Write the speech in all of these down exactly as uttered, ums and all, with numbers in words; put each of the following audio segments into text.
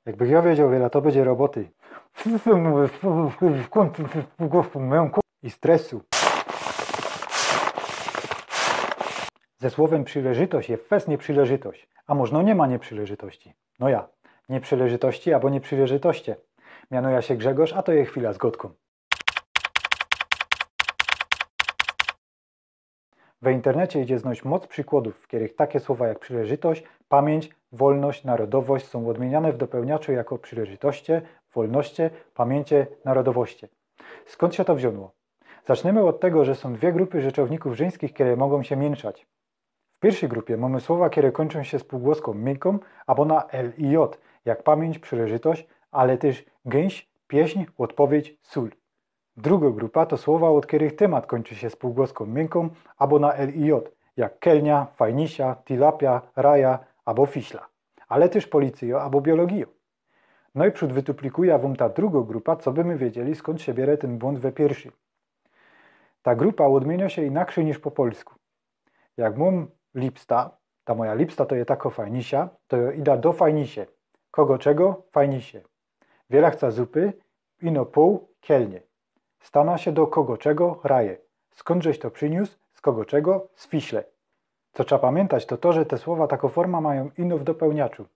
Jakbych jŏ wiedzioł, wiela to bydzie roboty. I stresu. Ze słowym przileżytość je fest nieprzilŏżytość, a możno niy ma nieprzilŏżytości. No ja, nieprzilŏżytości abo nieprzilŏżytoście. Mianujã sie Grzegorz, a to je Chwila z Gŏdkōm. We internecie idzie znojś moc przikłŏdōw, w kerych take słowa jak przileżytość, pamiyńć, wolność, narodowość sōm ôdmiyniane w dopełniaczu jako przileżytoście, wolnoście, pamiyńcie, narodowoście. Skōnd sie to wziōnło? Zacznymy ôd tego, że sōm dwie grupy rzeczownikōw żyńskich, kere mogōm sie miyńszać. W piyrszij grupie mōmy słowa, kere kōńczōm sie z pōłgłoskōm miynkōm abo na l i j, jak pamiyńć, przileżytość, ale tyż gynś, pieśń, ôdpowiedź, sōl. Drugŏ grupa to słowa, ôd kerych tymat kōńczy sie z pōłgłoskōm miynkōm abo na l i j, jak kelnia, fajnisia, tilapia, raja abo fiśla. Ale tyż policyjŏ abo biologijŏ. Nojprzōd wytuplikujã wōm ta drugŏ grupa, coby my wiedzieli, skōnd sie biere tyn błōnd we piyrszij. Ta grupa ôdmiyniŏ sie inakszyj niż po polsku. Jak mōm lipsta, ta moja lipsta to je takŏ fajnisia, to jŏ ida do fajnisie. Kogo czego? Fajnisie. Wiela chca zupy, ino pōł, kelnie. Stanã sie do kogo czego? Raje. Skōndżeś to prziniōs? Z kogo czego? Z fiśle. Co trza pamiyntać, to to, że te słowa takŏ forma majōm ino w dopełniaczu.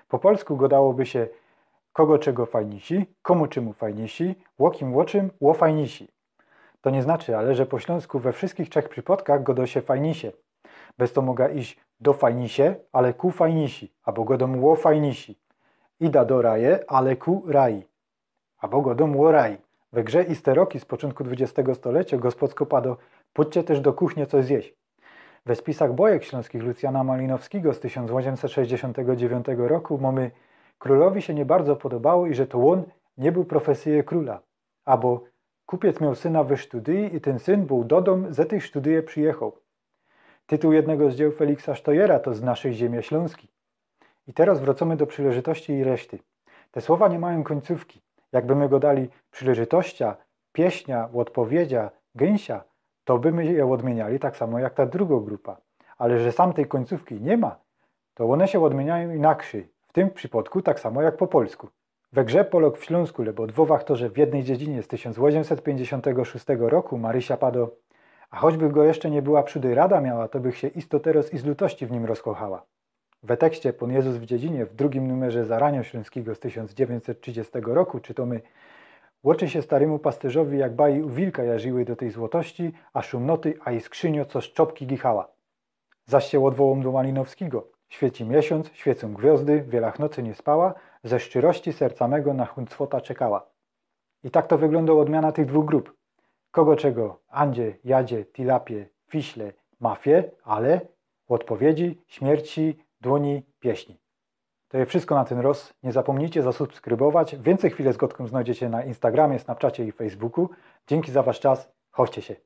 Po polsku gŏdałoby sie kogo czego fajnisi, kōmu czymu fajnisi, ô kim ô czym, ô fajnisi. To niy znaczy ale, że po ślōnsku we wszyskich trzech przipŏdkach gŏdŏ sie fajnisie. Bez to moga iś do fajnisie, ale ku fajnisi, abo gŏdōm ô fajnisi. Ida do raje, ale ku raji. Abo gŏdōm ô raji. We grze iste roki z poczōntku dwudziestego stoleciŏ gospodsko padŏ: „Pōdźcie tyż do kuchnie coś zjeść”. We spisach bojek ślōnskich Lucjana Malinowskigo z tysiōnc ôziymset sześćdziesiōntego dziewiyntego roku mōmy: „Krōlowi sie niy bardzo podobało, iże to ôn niy bōł profesyje krōla”. Abo: „Kupiec mioł syna we sztudyji i tyn syn bōł do dōm ze tyj sztudyje przijechŏł”. Tytuł jednego z dzieł Feliksa Sztojera to „Z naszyj ziymie ślōnskij”. I teroz wrōcōmy do przileżytości i reszty. Te słowa niy majōm kōńcōwki. Jakby my gŏdali przileżytościa, pieśnia, ôdpowiedzia, gynsia, to by my je ôdmiyniali tak samo jak ta drugŏ grupa. Ale że sam tyj kōńcōwki niy ma, to ône sie ôdmiyniajōm inakszyj. W tym przipŏdku tak samo jak po polsku. We grze Polok w Ślōnsku, lebo dwŏ wachtorze w jednyj dziedzinie z tysiōnc ôziymset piyńćdziesiōntego szōstego roku Marysia padŏ: „A choćbych go jeszcze niy była przidy rada miała, to bych sie isto teroz i z lutości w nim rozkochała”. We tekście Pōn Jezus w dziedzinie w drugim numerze Zaraniŏ Ślōnskigo z tysiōnc dziewiyntset trzidziestego roku czytōmy: „Ôczy sie starymu pastyrzowi, jak baji u wilka jarziły do tyj złotości, a szumnoty, a i skrzynio, co z czopki gichała”. Zaś sie ôdwołōm do Malinowskigo: „Świyci miesiōnc, świycōm gwiŏzdy, wiela ch nocy niy spała, ze szczyrości serca mego na chuncwota czekała”. I tak to wyglōndŏ ôdmiana tych dwōch grup. Kogo czego? Andzie, jadzie, tilapie, fiśle, mafie, ale ôdpowiedzi, śmierci, dłōni, pieśni. To je wszysko na tyn roz. Niy zapōmnijcie zasubskrybować. Wiyncyj Chwile z Gŏdkōm znojdziecie na Instagramie, Snapchacie i Facebooku. Dziynki za wasz czas. Chowcie sie.